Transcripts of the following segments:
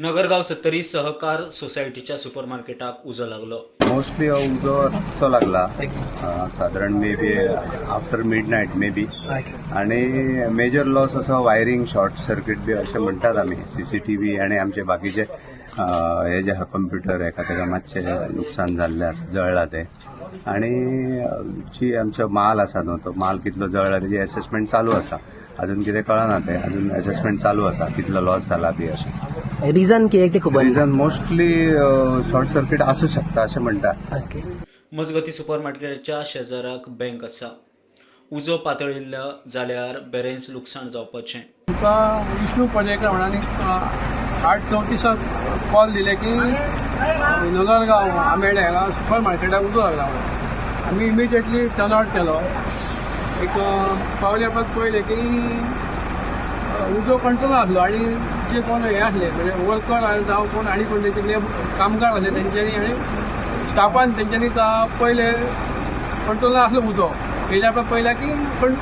नगरगांव सत्तरी सहकार सोसायटीच्या सुपरमार्केटाक उजो लागलो. मोस्टली हो उजो रातचो लागला, सादारण maybe after midnight maybe. आणि मेजर लॉस असो वायरिंग शॉर्ट सर्किट बी अशें म्हणटात आमी. सीसीटीव्ही आणि आमचे बाकीचे हे जे आहा कंप्युटर हेका तेका मातशें लुकसाण जाल्लें आसा, जळ्ळा तें. आणि जी आमचो माल आसा न्हू, तो माल कितलो जळ्ळा तेजी एसेसमेंट चालू आसा. अजून कितें कळना तें, अजून एसेसमेंट चालू आसा कितलो लॉस जाला बी अशें. रिझन कितें तें खबर ना. रिजन मोस्टली शॉर्ट सर्किट आसूं शकता अशें म्हणटा. ओके. मजगती, सुपरमार्केटाच्या शेजाराक बँक आसा. उजो पातळिल्लो जाल्यार बरेंच लुकसाण जावपाचें. तुका विष्णू पर्येकर म्हणून 8:34 कॉल दिले की नगरगांव आंबेडे हांगा सुपर मार्केटाक उजो लागला म्हणून. आमी इमिजिएटली टर्न आवट केलो. एक पावले उपरांत पळयलें की उजो कंट्रोल आसलो आनी जे कोण हे आसले, म्हणजे वर्कर जावं कोण आनी कोण तेचे कामगार आसले तेंच्यांनी आनी स्टाफान तेंच्यांनी पयले कंट्रोलान आसलो उजो. तेज्या उपरांत पळयलें की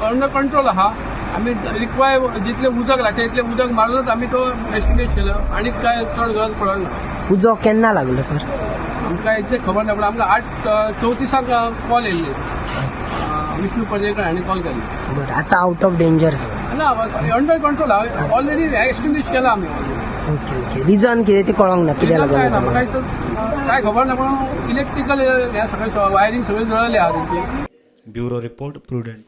अंडर कंट्रोल आहा. आमी रिक्वायर जितलें उदक लागता तितलें उदक मारूनच आमी तो एक्सटिंग्विश केलो आनी काय चड गरज पडना. उजो केन्ना लागलो सर? आमकां एक्झॅक्ट खबर ना, पूण आमकां 8:34 कॉल येयल्ली. विष्णू पर्येकर हांणी कॉल केल्लो. बरं, आता आउट ऑफ डेंजर सर? ना, अंडर कंट्रोल आहा, ऑलरेडी एक्सटिंग्विश केला आमी ऑलरेडी. ओके ओके रिझन कितें तें कळोंक ना, कित्याक लागून काय ना, उजो म्हाका लागलो? दिसता काय खबर ना, पूण इलेक्ट्रिकल हे सगळें वायरींग सगळें जळ्ळें आहा तेंची. Bureau report, Prudent.